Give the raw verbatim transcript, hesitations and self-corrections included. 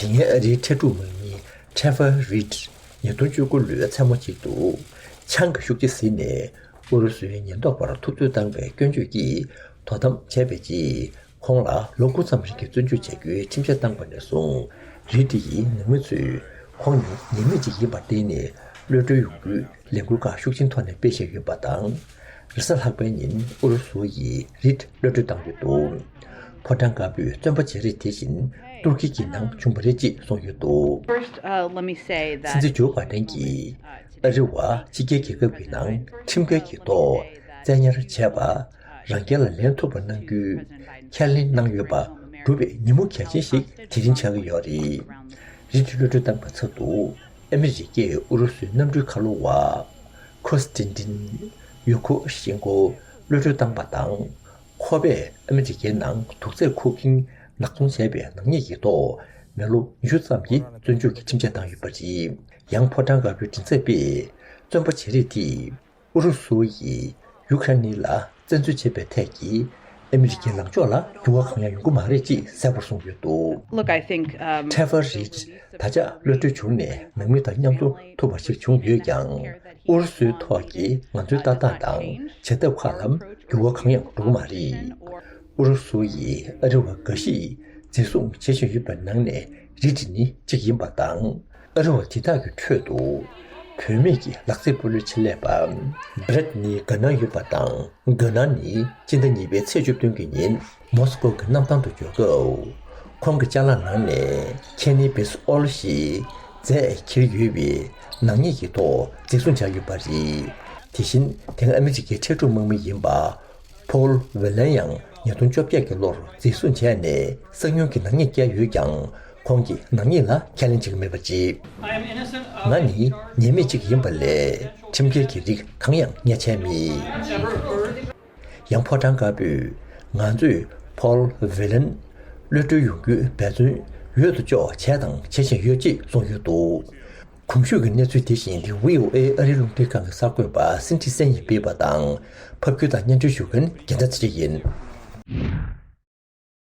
དེ་སྔའི་ཨ་རིའི་ཁྲལ་སྒྲུབ་དམག་མི་Trevor Reed ཉིས་སྟོང་བཅུ་དགུ་ལོའི་མཚན་མོ་གཅིག་ཏུ་ཆང་གི་ཤུགས་རྐྱེན་ཟིན་ནས་ཨུ་རུ་སུའི་ཉེན་རྟོག་པར་ཐུབ་ཚོད་བཏང་བའི་སྐྱོན་བརྗོད་ཀྱིས་དོ་དམ་བྱས་པའི་རྗེས། ཁོང་ལ་ལོ་དགུ་ཙམ་རིང་གི་བཙོན་འཇུག་བྱ་རྒྱུའི་ཁྲིམས་ཆད་བཏང་པ་ནས་བཟུང་། Reed ཡི་ནང་མི་ཚོས་ཁོང་ནི་ཉེས་མེད་ཅིག་ཡིན་པར་བརྟེན་ནས་གློད་གྲོལ་ཡོང་རྒྱུའི་ལས་འགུལ་ཁག་ཤུགས་ཆེན་ཐོག་ནས་སྤེལ་བཞིན་ཡོད་པ་དང་། རེས་གཟའ་ལྷག་པའི་ཉིན་ཨུ་རུ་སུ་ཡིས་Reed་གློད་གྲོལ་བཏང་ཡོད་འདུག་ཕོ་བྲང་དཀར་པོའི་བཙོན་པ་བྱེད་རིས་དེ་བཞིན་ཏུར་ཀི་གི་ནང་བྱུང་བ་རེད་ཅེས་གསུངས་ཡོད་འདུག First, uh, let me say that སྲིད་འཛིན་ཇོ་བྷའི་ཌེན་གྱིས་ཨ་རི་བ་ཕྱི་རྒྱལ་རྒྱལ་ཁབ་ཀྱི་ནང་ཁྲིམས་འགལ་གྱི་ཐོག་བཙན་ཉར་བྱས་པ། རང་རྒྱལ་ལ་ལེན་ཐུབ་པ་གནང་རྒྱུའི་ཁས་ལེན་གནང་ཡོད་པ་གྲུབ་པའི་ཉིན་མོ་གལ་ཆེན་ཞིག་དེ་རིང་ཆགས་ཀྱི་ཡོད་རེད། Reed གློད་གྲོལ་བཏང་པའི་ཚབ་ཏུ་ཨ་མི་རི་ཀས་ཨུ་རུ་སུའི་གནམ་གྲུའི་ཁ་ལོ་བ་Konstantin Yukoshenko གློད་གྲོལ་བཏང་པ་དང་། ཁོ་པས་ཨ་མི་རི་ཀའི་ནང་དུག་རྫས་ཁུག་ཀིང་ནག་འཚོང་བྱས་པའི་ནག་ཉེས་ཀྱི་ཐོག་མི་ལོ་ཉི་ཤུ་ཙམ་གྱི་བཙོན་འཇུག་གི་ཁྲིམས་ཆད་བཏང་ཡོད་པ་རེད། ཡང་ཕོ་བྲང་དཀར་པོའི་མགྲིན་ཚབ་པས་བཙོན་པ་བྱེད་རིས་དེས། ཨུ་རུ་སུ་ཡིས་ཡུ་ཁ་རེན་ལ་བཙན་འཛུལ་བྱས་པའི་ཐད་ཀྱི་ཨ་མི་རི་ཀའི་ལངས་ཕྱོགས་ལ་འགྱུར་བ་གང་ཡང་ཡོང་གི་མ་རེད་ཅེས་གསལ་པོར་གསུངས་ཡོད་འདུག Look, I think, um, Trevor Reed ད་ཆ་གློད་གྲོལ་བྱུང་ནས་ནང་མི་དང་མཉམ་འཛོམས་ཐུབ་པ་ཞིག་བྱུང་ཡོད་ཀྱང་། ཨུ་རུ་སུའི་ཐོག་གི་ང་ཚོའི་ལྟ་སྟངས་དང་བྱེད་ཐབས་ཁག་ལ་འགྱུར་བ་གང་ཡང་འགྲོ་གི་མ་རེད། ཨུ་རུ་སུ་ཡིས་ཨ་རི་བ་འགའ་ཞིག་འཛིན་བཟུང་བྱེད་བཞིན་ཡོད་པའི་ནང་ནས་Reed ནི་གཅིག་ཡིན་པ་དང་། ཨ་རི་བ་དེ་དག་གི་ཁྲོད་དུ་བུད་མེད་ཀྱི་ལག་རྩེད་སྤོ་ལོའི་ཆེད་ལས་པ་Brett ནི་དགའ་སྣང་ཡོད་པ་དང་། དགའ་སྣང་ནི་སྤྱི་ཟླ་གཉིས་པའི་ཚེས་བཅུ་བདུན་གྱི་ཉིན་མོ་སི་ཀོ་གི་གནམ་ཐང་དུ་འབྱོར་སྐབས། ཁོང་གི་ཅ་ལག་ནང་ནས་ཁེ་ནི་བེས་ཨོལ་ཞེས་རྫས་འཁྱེར་ཡོད་པའི་ནག་ཉེས་ཀྱི་ཐོག་འཛིན་བཟུང་བྱས་ཡོད་པ་རེད། དེ་བཞིན་དེ་སྔ་ཨ་མི་རི་ཀའི་ཁྲལ་སྒྲུབ་དམག་མི་ཡིན་པ། Paul Whelan ཡང་ཉིས་སྟོང་བཅོ་བརྒྱད་ཀྱི་ལོར་འཛིན་བཟུང་བྱས་ནས་གསང་ཉུལ་གྱི་ནག་ཉེས་བཀལ་ཡོད་ཀྱང་། ཁོང་གིས་ནག་ཉེས་ལ་ཁས་ལེན་བྱེད་ཀྱི་མེད་པ་བརྗོད། ང་ནི་ཉེས་མེད་ཅིག་ཡིན་པ་ལས་ཁྲིམས་འགལ་གྱི་རིགས་གང་ཡང་ངས་བྱས་མེད། ཡང་ཕོ་བྲང་དཀར་པོས་ང་ཚོས་Paul Whelan གློད་གྲོལ་ཡོང་རྒྱུའི་འབད་བརྩོན་ཡོད་དོ་ཅོག་བྱས་དང་བྱེད་བཞིན་ཡོད་ཅེས་གསུངས་ཡོད་འདུག་གོང་ཞུས་ཀྱི་གནས་ཚུལ་དེ་བཞིན་དེ་བྷི་ཨོ་ཨེ་ཨ་རིའི་རླུང་འཕྲིན་ཁང་གི་གསར་འགོད་པ་སིན་ཏི་སན་ཡིས་སྤེལ་བ་དང་། ཕབ་སྒྱུར་དང་སྙན་སྒྲོན་ཞུ་མཁན་རྒྱལ་མཚན་ཚེ་རིང་ཡིན།